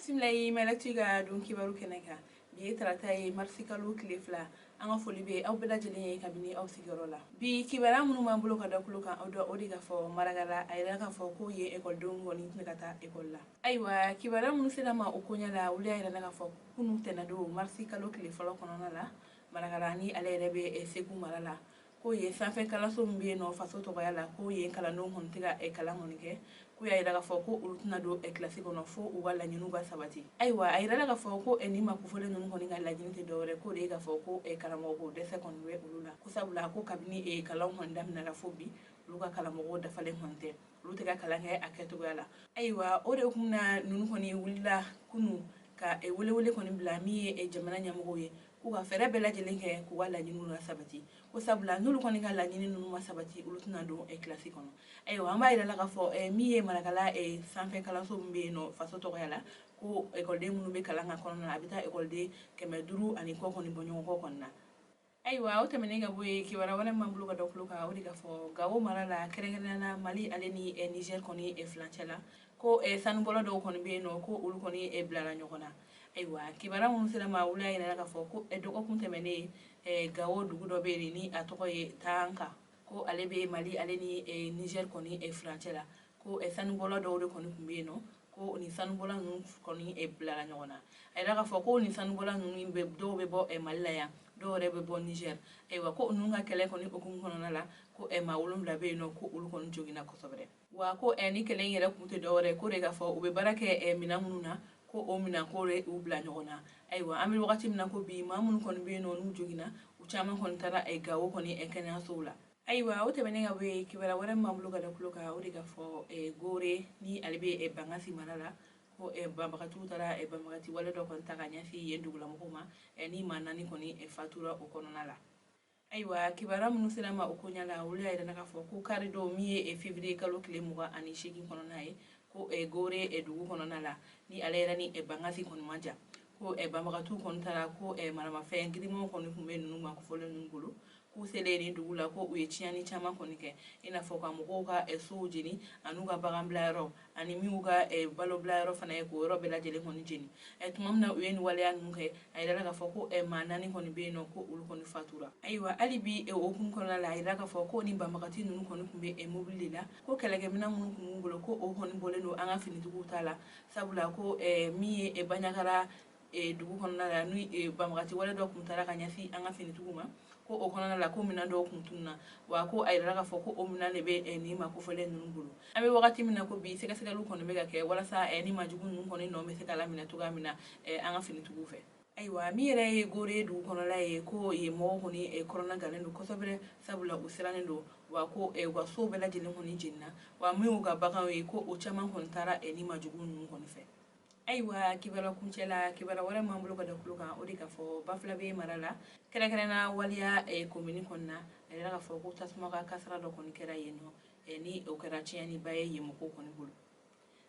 Bisimila ye Mali ka don kibaru kɛnɛ kan. Bi ye tarata ye, marisi kalo tile 2. An ka foli bɛ aw bɛɛ lajɛlen ye kabini aw sigiyɔrɔ la. Bi kibaruya minnu b'an bolo ka da tulo kan aw dɔn, o de ka fɔ Marakala, a yɛrɛ k'a fɔ k'o ye ekɔlidenw kɔni tɛna ka taa ekɔli la. Ayiwa, kibaruya minnu sera ma o koɲɛ la, olu y'a yira k'a fɔ kunun tɛnɛndon, marisi kalo tile 1 kɔnɔna la, Marakala ni ale yɛrɛ bɛ Segu mara la, ko yen sanfɛ kalanso min bɛ yen nɔ faso tɔgɔya la, ko yen kalandenw kɔni tɛ ka kalan kɔni kɛ. Ko y'a yira k'a fɔ ko olu tɛna don kilasi kɔnɔ fo u ka laɲiniw ka sabati. Ayiwa, a yirala k'a fɔ ko nin ma kofɔlen ninnu kɔni ka laɲini tɛ dɔwɛrɛ, k'o de ye k'a fɔ ko karamɔgɔ ko dɛsɛ kɔni bɛ olu la, ko sabula ko kabini kalan kɔni daminɛna fo bi, olu ka karamɔgɔw dafalen kɔni tɛ, olu tɛ ka kalan kɛ a kɛcogoya la. Ayiwa, o de kun na ninnu kɔni wulila kunun ka welewele kɔni bila min ye jamana ɲɛmɔgɔw ye, k'u ka fɛɛrɛ bɛɛ lajɛlen kɛ k'u ka laɲiniw la sabati, ko sabula n'olu kɔni ka laɲini ninnu ma sabati, olu tɛna don kilasi kɔnɔ. Ayiwa, an b'a yira la k'a fɔ min ye Marakala sanfɛ kalanso min bɛ yen nɔ faso tɔgɔya la, ko ekɔliden minnu bɛ kalan kan kɔnɔna na, a bɛ taa ekɔliden 500 ani kɔ kɔni bɔ ɲɔgɔn kɔ kɔni na. Ayiwa, o tɛmɛnen ka bɔ yen, kibaruya wɛrɛ min b'an bolo ka da tulo kan, o de ka fɔ Gawo mara la, kɛrɛnkɛrɛnnenya la Mali ale ni Niger kɔni furancɛ la, ko sanubɔla dɔw kɔni bɛ yen nɔ, ko olu kɔni bilara ɲɔgɔn na. Ayiwa, kibaruya minnu sera ma, olu y'a yira k'a fɔ ko dɔgɔkun tɛmɛnen, Gawo dugu dɔ bɛ yen ni a tɔgɔ ye Tanka, ko ale bɛ Mali ale ni Niger kɔni furancɛ la, ko sanubɔla dɔw de kɔni tun bɛ yen nɔ, ko nin sanubɔla ninnu kɔni bilara ɲɔgɔn na. A yira k'a fɔ ko nin sanubɔla ninnu dɔw bɛ bɔ Mali la yan, dɔw yɛrɛ bɛ bɔ Niger. Ayiwa, ko ninnu ka kɛlɛ kɔni hukumu kɔnɔna la, ko maa 7 bɛ yen nɔ, ko olu kɔni joginna kosɛbɛ. Wa ko ni kɛlɛ in yɛrɛ kun tɛ dɔwɛrɛ, ko de k'a fɔ u bɛ baara kɛ minɛn minnu na, ko o minɛn ko de u bila ɲɔgɔn na. Ayiwa, an bɛ wagati min na ko bi, maa minnu kɔni bɛ yen nɔ n'u joginna, u caman kɔni taara Gawo kɔni kɛnɛyasow la. Ayiwa, o tɛmɛnen ka bɔ yen, kibaruya wɛrɛ min b'an bolo ka da tulo kan, o de ka fɔ Gore ni ale bɛ Bankasi mara la, ko banbagatiw taara banbagati wale dɔ kɔni ta ka ɲɛsin yen dugulamɔgɔw ma, ni maa 4 kɔni fatura o kɔnɔna la. Ayiwa, kibaruya minnu sera ma o koɲɛ la, olu y'a yira k'a fɔ ko kari don min ye février kalo tile 28 kɔnɔna ye, ko Gore dugu kɔnɔna la, ni ale yɛrɛ ni Bankasi kɔni man jan, ko banbagatiw kɔni taara, ko maramafɛn girimanw kɔni tun bɛ ninnu ma kofɔlen ninnu bolo, k'u selen nin dugu la, ko u ye tiɲɛni caman kɔni kɛ, i n'a fɔ ka mɔgɔw ka sow jeni, an'u ka bagan bilayɔrɔ, ani min y'u ka balo bilayɔrɔ fana ye, k'o yɔrɔ bɛɛ lajɛlen kɔni jeni. Tuma min na u ye nin waleya ninnu kɛ, a yirala k'a fɔ ko maa 4 kɔni bɛ yen nɔ, ko olu kɔni fatura. Ayiwa, hali bi o hukumu kɔnɔna la, a yirala k'a fɔ ko ni banbagati ninnu kɔni tun bɛ mobili de la, ko kɛlɛkɛminɛn minnu tun b'u bolo, ko o kɔni bɔlen don an ka finitigiw ta la, sabula ko min ye Bandiagara dugu kɔnɔna la, ni banbagati wale dɔ tun taara ka ɲɛsin an ka finitigiw ma, ko o kɔnɔna la, ko minɛn dɔw tun tununna, wa ko a yirala k'a fɔ ko o minɛn de bɛ nin ma kofɔlen ninnu bolo. An bɛ wagati min na ko bi, sɛgɛsɛgɛliw kɔni bɛ ka kɛ walasa ni majugu ninnu kɔni nɔ bɛ se ka laminɛ cogoya min na an ka finitigiw fɛ. Ayiwa, min yɛrɛ ye Gore dugu kɔnɔla ye, ko yen mɔgɔw kɔni kɔnɔna gannen don kosɛbɛ, sabula u sirannen don, wa ko u ka sow bɛɛ lajɛlen kɔni jenina, wa min y'u ka baganw ye, ko o caman kɔni taara ni majugu ninnu kɔni fɛ. Ayiwa, kibaruya kuncɛ la, kibaruya wɛrɛ m'an bolo ka da tulo kan, o de ka fɔ Bafoulabé mara la, kɛrɛnkɛrɛnna Waliya komini kɔnɔna, a yira k'a fɔ ko tasuma ka kasara dɔ kɔni kɛra yen nɔ, ni o kɛra tiɲɛniba ye yen mɔgɔw kɔni bolo.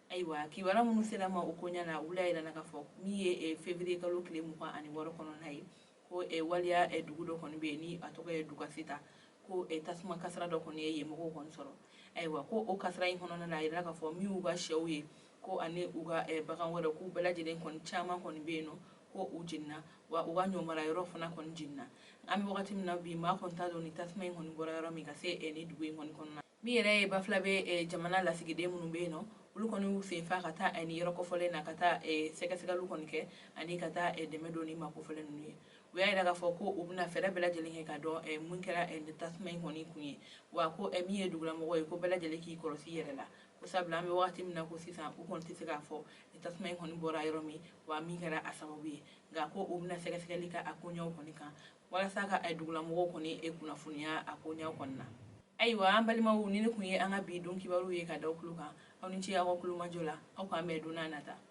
Ayiwa, kibaruya minnu sera ma o koɲɛ la, olu y'a yira k'a fɔ min ye février kalo tile 26 kɔnɔna ye, ko Waliya dugu dɔ kɔni bɛ yen ni a tɔgɔ ye Dukasita, ko tasuma kasara dɔ kɔni ye yen mɔgɔw kɔni sɔrɔ. Ayiwa, ko o kasara in kɔnɔna la, a yira k'a fɔ min y'u ka sɛw ye, ko ani u ka bagan wɛrɛ, k'u bɛɛ lajɛlen kɔni caman kɔni bɛ yen nɔ, ko u jenina, wa u ka ɲɔ mara yɔrɔ fana kɔni jenina. An bɛ wagati min na bi, maa kɔni t'a dɔn ni tasuma in kɔni bɔra yɔrɔ min ka se nin dugu in kɔni kɔnɔna. Min yɛrɛ ye Bafoulabé jamana lasigiden minnu bɛ yen nɔ, olu kɔni y'u sen fa ka taa nin yɔrɔ kofɔlen na, ka taa sɛgɛsɛgɛliw kɔni kɛ, ani ka taa dɛmɛ don ni maa kofɔlen ninnu ye. U y'a yira k'a fɔ ko u bɛna fɛɛrɛ bɛɛ lajɛlen kɛ ka dɔn mun kɛra tasuma in kɔni kun ye, wa ko min ye dugulamɔgɔ ye, ko bɛɛ lajɛlen k'i kɔlɔsi i yɛrɛ la, ko sabula an bɛ wagati min na ko sisan, u kɔni tɛ se k'a fɔ ni tasuma in kɔni bɔra yɔrɔ min, wa min kɛra a sababu ye, nka ko u bɛna sɛgɛsɛgɛli kɛ a koɲɛw kɔni kan walasa ka dugulamɔgɔw kɔni kunnafoniya a koɲɛw kɔni na. Ayiwa, an balimaw, ni ne kun ye an ka bi don kibaru ye ka da tulo kan. Aw ni ce aw ka kulomajɔ la. Aw k'an bɛn don n'a nata.